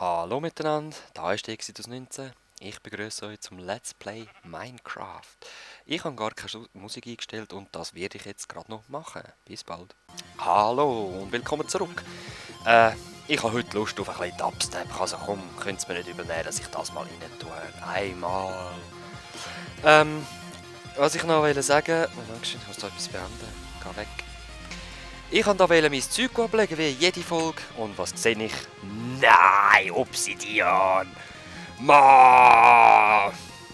Hallo miteinander, da ist der Exodus 19. Ich begrüße euch zum Let's Play Minecraft. Ich habe gar keine Musik eingestellt und das werde ich jetzt gerade noch machen. Bis bald. Hallo und willkommen zurück. Ich habe heute Lust auf ein bisschen Dubstep. Also komm, könnt ihr mir nicht übernehmen, dass ich das mal rein tue. Einmal. Was ich noch sagen wollte... Moment, ich muss da etwas beenden. Geh weg. Ich wollte da mein Zeug ablegen, wie jede Folge. Und was sehe ich? Nein, Obsidian!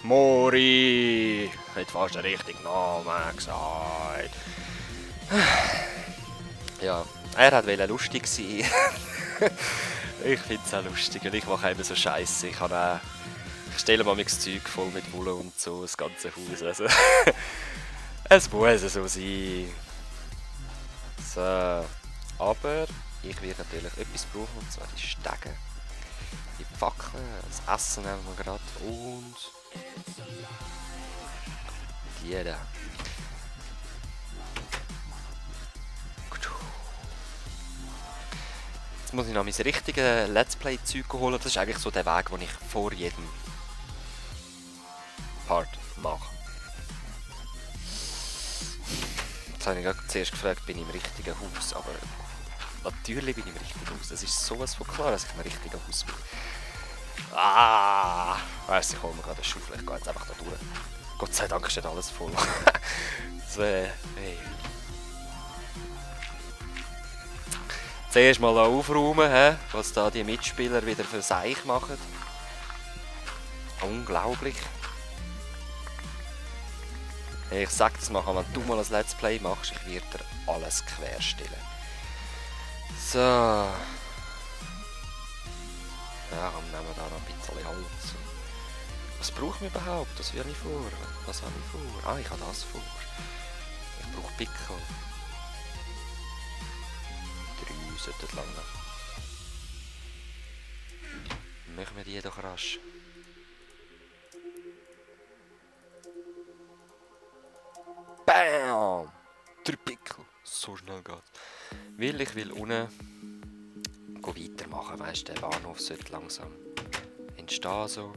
Mori! Hat fast den richtigen Namen gesagt. Ja, er wollte lustig sein. Ich finde es auch lustig und ich mache eben so Scheiße. Ich stelle mal mein Zeug voll mit Wolle und so, das ganze Haus. Also, es muss so sein. So, aber ich werde natürlich etwas brauchen, und zwar die Stege, die Fackeln, das Essen nehmen wir gerade und die da. Jetzt muss ich noch mein richtiges Let's Play-Zeug holen, das ist eigentlich so der Weg, den ich vor jedem Part mache. Jetzt habe ich gerade zuerst gefragt, bin ich im richtigen Haus, aber natürlich bin ich im richtigen Haus. Es ist sowas von klar, dass ich im richtigen Haus bin. Weiss ich hole mir gerade eine Schaufel, ich gehe jetzt einfach da durch. Gott sei Dank steht alles voll. So, hey. Zuerst mal aufräumen, was da die Mitspieler wieder für Seich machen. Unglaublich. Ich sag das mal, wenn du mal ein Let's Play machst, ich werde dir alles querstellen. So. Ja, dann nehmen wir da noch ein bisschen Holz. Was brauchen wir überhaupt? Das habe ich vor. Was habe ich vor? Ich habe das vor. Ich brauche Pickel. 3 sollten lange. Machen wir die doch rasch. Bam! 3 Pickel. So schnell geht's. Weil ich will unten weitermachen, weißt du, der Bahnhof sollte langsam entstehen so.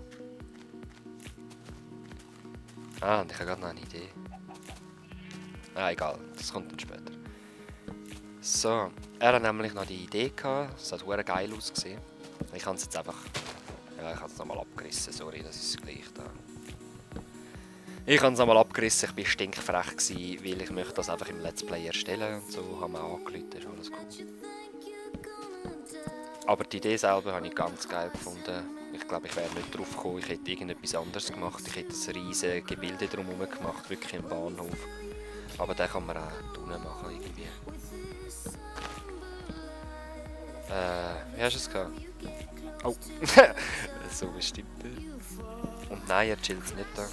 Und ich habe gerade noch eine Idee. Egal, das kommt dann später. So, er hat nämlich noch die Idee gehabt, es hat verdammt geil ausgesehen. Ich habe es jetzt einfach... Ja, ich habe es nochmal abgerissen, sorry, das ist gleich da. Ich habe es einmal abgerissen, ich war stinkfrech, weil ich möchte das einfach im Let's Play erstellen und so, haben wir angerufen, ist alles cool. Aber die Idee selber habe ich ganz geil gefunden. Ich glaube, ich wäre nicht drauf gekommen, ich hätte irgendetwas anderes gemacht. Ich hätte ein riesiges Gebilde drumherum gemacht, wirklich im Bahnhof. Aber den kann man auch unten machen irgendwie. Wie hast du es gehabt? Oh, so bestimmt. Und nein, er chillt nicht da.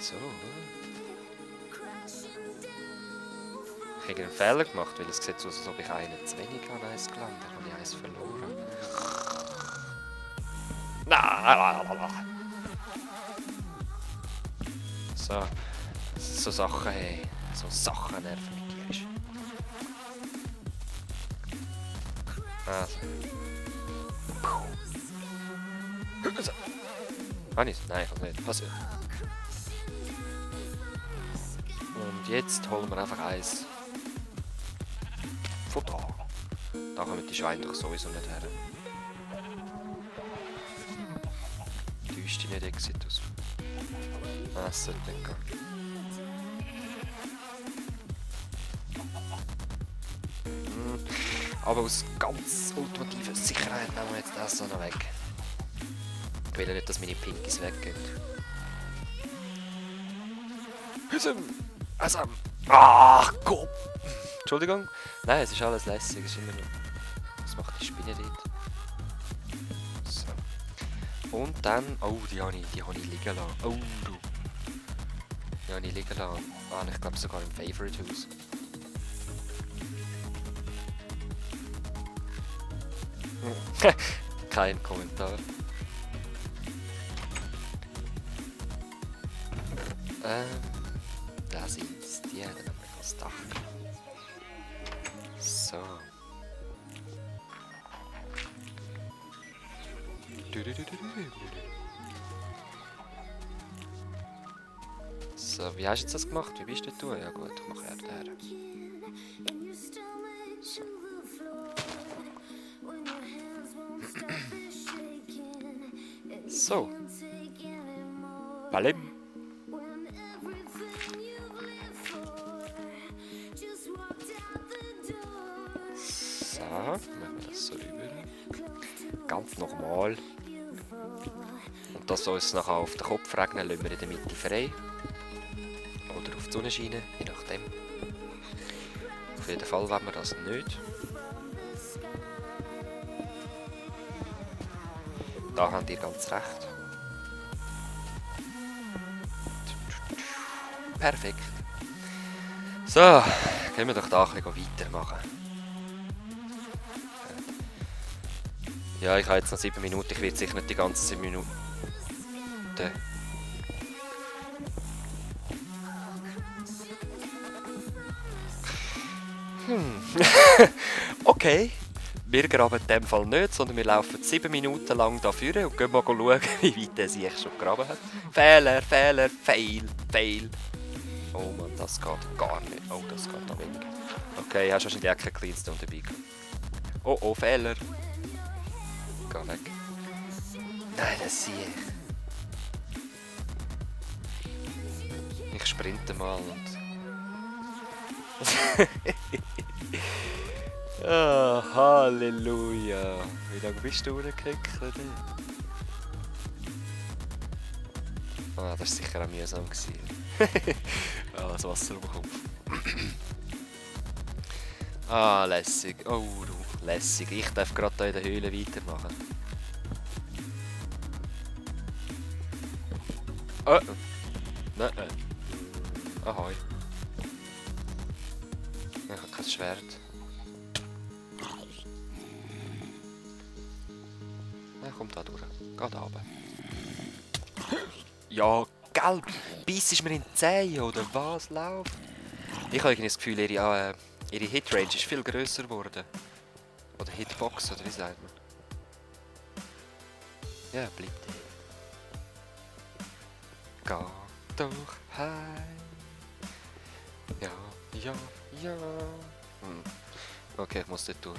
So, ich habe einen Fehler gemacht, weil es sieht so aus, als ob ich einen zu wenig habe, eins gelandet, habe ich eins verloren. So, so Sachen, hey, so Sachen nerven mich. Also. Kann ich's? Nein, ich kann nicht. Passiert. Und jetzt holen wir einfach eins von da. Da kommen die Schweine doch sowieso nicht her. Täuscht dich nicht, Exodus. Das sollte nicht gehen. Aber aus ganz ultimativer Sicherheit nehmen wir jetzt das noch weg. Ich will ja nicht, dass meine Pinkies weggehen. Ach Gott! Entschuldigung? Nein, es ist alles lässig, es ist immer noch... Was macht die Spinne dort? So. Und dann... Oh, die habe ich liegen lassen. Oh, du. Die habe ich liegen lassen. Ich glaube sogar im Favorite Haus. Kein Kommentar. Das ist die, dann haben wir das Dach. So. So, wie hast du jetzt das gemacht? Wie bist du? Ja gut, ich mache her. So. So. Balim. So, machen wir das so rüber. Ganz normal. Und das soll es nachher auf den Kopf regnen, lassen wir in der Mitte frei. Oder auf die Sonnenscheine, je nachdem. Auf jeden Fall wollen wir das nicht. Da habt ihr ganz recht. Perfekt. So, gehen wir doch da ein bisschen weitermachen. Ja, ich habe jetzt noch 7 Minuten, ich werde sicher nicht die ganzen 7 Minuten. Okay, wir graben in dem Fall nicht, sondern wir laufen 7 Minuten lang da vorne und gehen mal schauen, wie weit er sich schon gegraben hat. Fehler, Fail. Oh Mann, das geht gar nicht. Oh, das geht noch weniger. Okay, hast wahrscheinlich auch keinen Cleanstone dabei gehabt. Oh, Fehler. Geh weg. Nein, das sehe ich. Ich sprinte mal und... Oh, Halleluja. Wie lange bist du rumgekriegt? Ah, das war sicher auch mühsam. Ah, das Wasser um den Kopf. Ah, lässig. Oh, du, lässig. Ich darf gerade hier in der Höhle weitermachen. Oh. Nein. Ahoi. Ich habe kein Schwert. Er kommt da durch. Geht runter. Ja, gelb. Beißt mir in die Zähne, oder was? Lauf. Ich habe irgendwie das Gefühl, ihre Hitrange ist viel grösser geworden. Oder Hitbox, oder wie sagt man? Ja, bleibt hier. Geh doch heim. Ja. Okay, ich muss dort durch.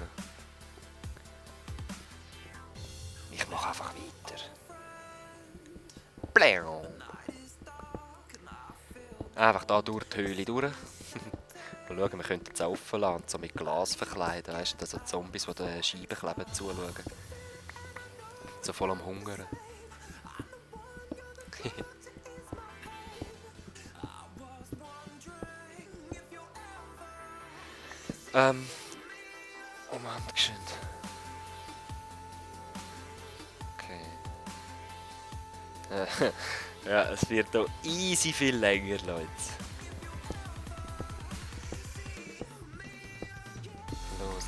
Ich mache einfach weiter. Bläu. Einfach da durch die Höhle durch. Mal schauen, wir könnten es auch offen lassen und so mit Glas verkleiden. Weißt du, so Zombies, die den Scheiben kleben, zuschauen. So voll am Hungern. Moment, geschwind. Okay. Ja, es wird hier easy viel länger, Leute. Los,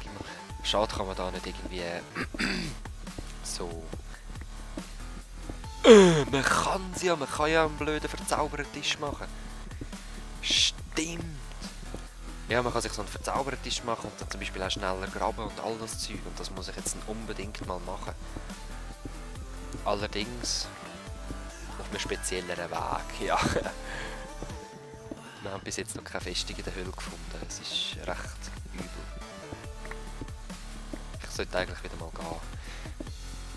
gib mal. Schade, kann man da nicht irgendwie so... man kann ja einen blöden Verzauberertisch machen. Stimmt. Ja, man kann sich so einen Verzauberertisch machen und dann zum Beispiel auch schneller graben und all das Zeug. Und das muss ich jetzt unbedingt mal machen. Allerdings auf einem spezielleren Weg, ja. Wir haben bis jetzt noch keine Festung in der Höhle gefunden. Es ist recht übel. Ich sollte eigentlich wieder mal gehen.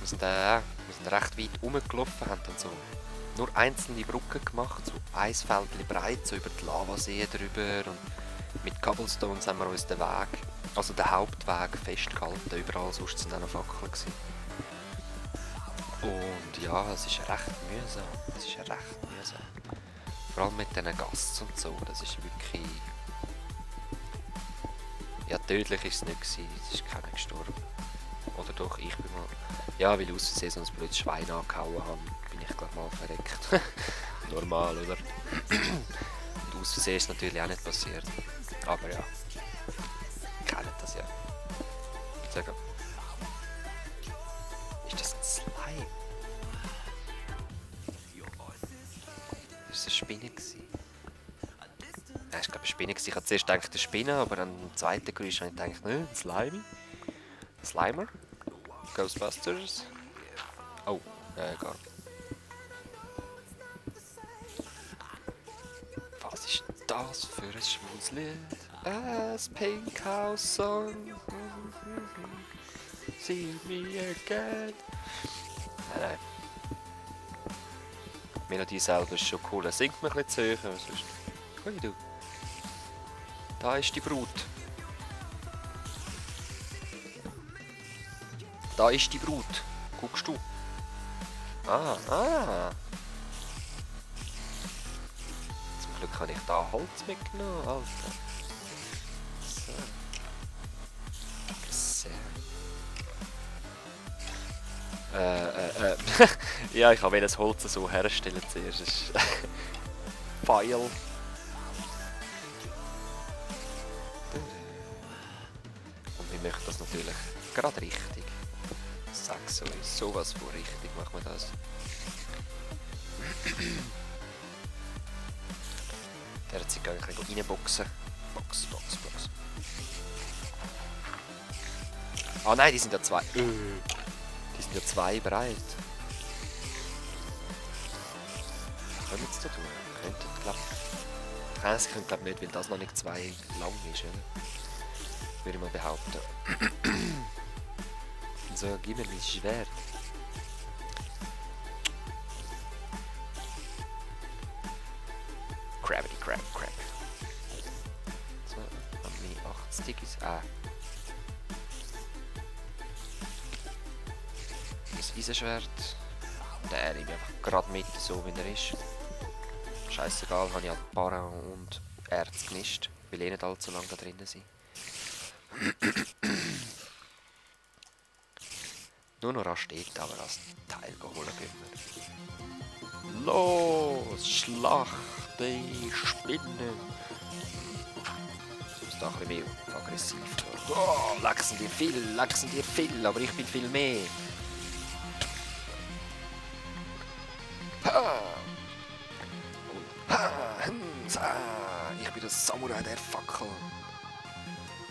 Wir sind recht weit rumgelaufen, haben dann so nur einzelne Brücken gemacht, so ein Feld breit, so über die Lavasee drüber. Und mit Cobblestones haben wir uns den Weg, also den Hauptweg festgehalten. Überall sonst sind auch noch Fackeln gewesen. Und ja, es ist recht mühsam. Vor allem mit diesen Gassen und so, das ist wirklich... Ja, tödlich ist es nicht gewesen, es ist keiner gestorben. Oder doch, ich bin mal... Ja, weil ich aus Versehen so ein blödes Schwein angehauen habe, bin ich gleich mal verreckt. Normal, oder? Und aus Versehen ist es natürlich auch nicht passiert. Aber ja, kennt das ja. Sag mal. Ist das ein Slime? Das war eine Spinne. Ja, ich glaube eine Spinne. Ich habe zuerst gedacht, eine Spinne, aber dann im zweiten Geräusch habe ich gedacht, ne, ein Slimy. Ein Slimer. Ghostbusters. Oh, egal. Was ist das für ein schwules Lied? As Pink House Song. See me again. Nein. Die Melodie selber ist schon cool. Er singt mir ein bisschen zu hoch. Sonst... Hui, du. Da ist die Brut. Da ist die Brut. Guckst du? Ah. Zum Glück habe ich da Holz mitgenommen, Alter. So. Sehr. Ja, ich wollte das Holz so herstellen zuerst. Das ist Pfeil. Und wir möchten das natürlich gerade richtig. Sag's euch, sowas von richtig machen wir das. Derzeit gehe ich reinboxen. Box. Ah nein, die sind ja zwei. Die sind ja zwei breit. Was können wir jetzt da tun? Könnte klappen. Es könnte glaube nicht, weil das noch nicht zwei lang ist, oder? Würde ich mal behaupten. So, gib mir mein Schwert. Gravity, crap. So, haben wir 8 Stickies. Das Eisenschwert. Den nehme ich einfach gerade mit, so wie er ist. Scheißegal, habe ich halt Barren und Erz gemischt, weil nicht allzu lange da drinnen sind. Nur noch steht, aber als Teil holen können wir. Los, Schlacht die Spinne! Ich muss da ein bisschen mehr aggressiv werden. Oh, lachsen dir viel, aber ich bin viel mehr. Ha! Und ha! Ich bin der Samurai der Fackel.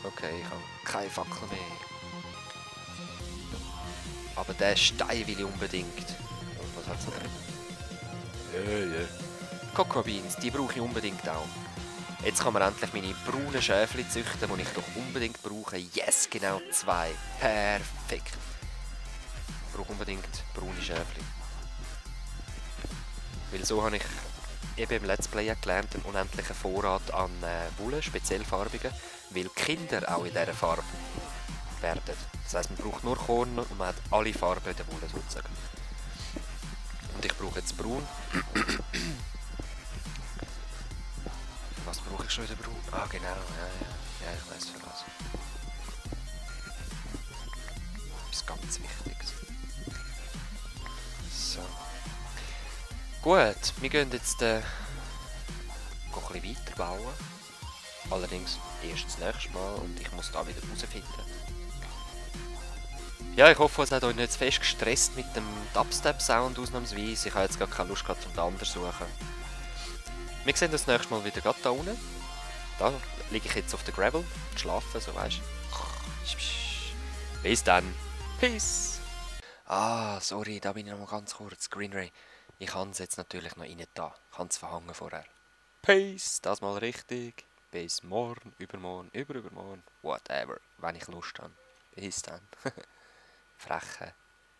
Okay, ich habe keine Fackel mehr. Aber den Stein will ich unbedingt. Und was hat es da drin? Ja. Cocoa Beans, die brauche ich unbedingt auch. Jetzt kann man endlich meine braunen Schäfchen züchten, die ich doch unbedingt brauche. Yes, genau 2. Perfekt. Ich brauche unbedingt braune Schäfchen. Weil so habe ich eben im Let's Play gelernt, einen unendlichen Vorrat an Wolle, speziell farbigen, weil Kinder auch in dieser Farbe werden. Das heisst, man braucht nur Korn und man hat alle Farben in der Wolle sozusagen. Und ich brauche jetzt braun. Was brauche ich schon wieder braun? Ah genau, ja, ich weiss für was. Das ist ganz wichtig. So. Gut, wir gehen jetzt ein bisschen weiter bauen. Allerdings erst das nächste Mal und ich muss da wieder rausfinden. Ja, ich hoffe, es hat euch nicht zu fest gestresst mit dem Dubstep-Sound ausnahmsweise. Ich habe jetzt gar keine Lust gehabt, um den anderen zu suchen. Wir sehen das nächste Mal wieder gerade da unten. Da liege ich jetzt auf der Gravel und schlafe, so weisst du. Bis dann. Peace. Ah, sorry, da bin ich noch mal ganz kurz. Green Ray. Ich habe es jetzt natürlich noch rein da. Ich habe es verhangen vorher. Peace, das mal richtig. Bis morgen, übermorgen, übermorgen. Whatever, wenn ich Lust habe. Bis dann. Freche.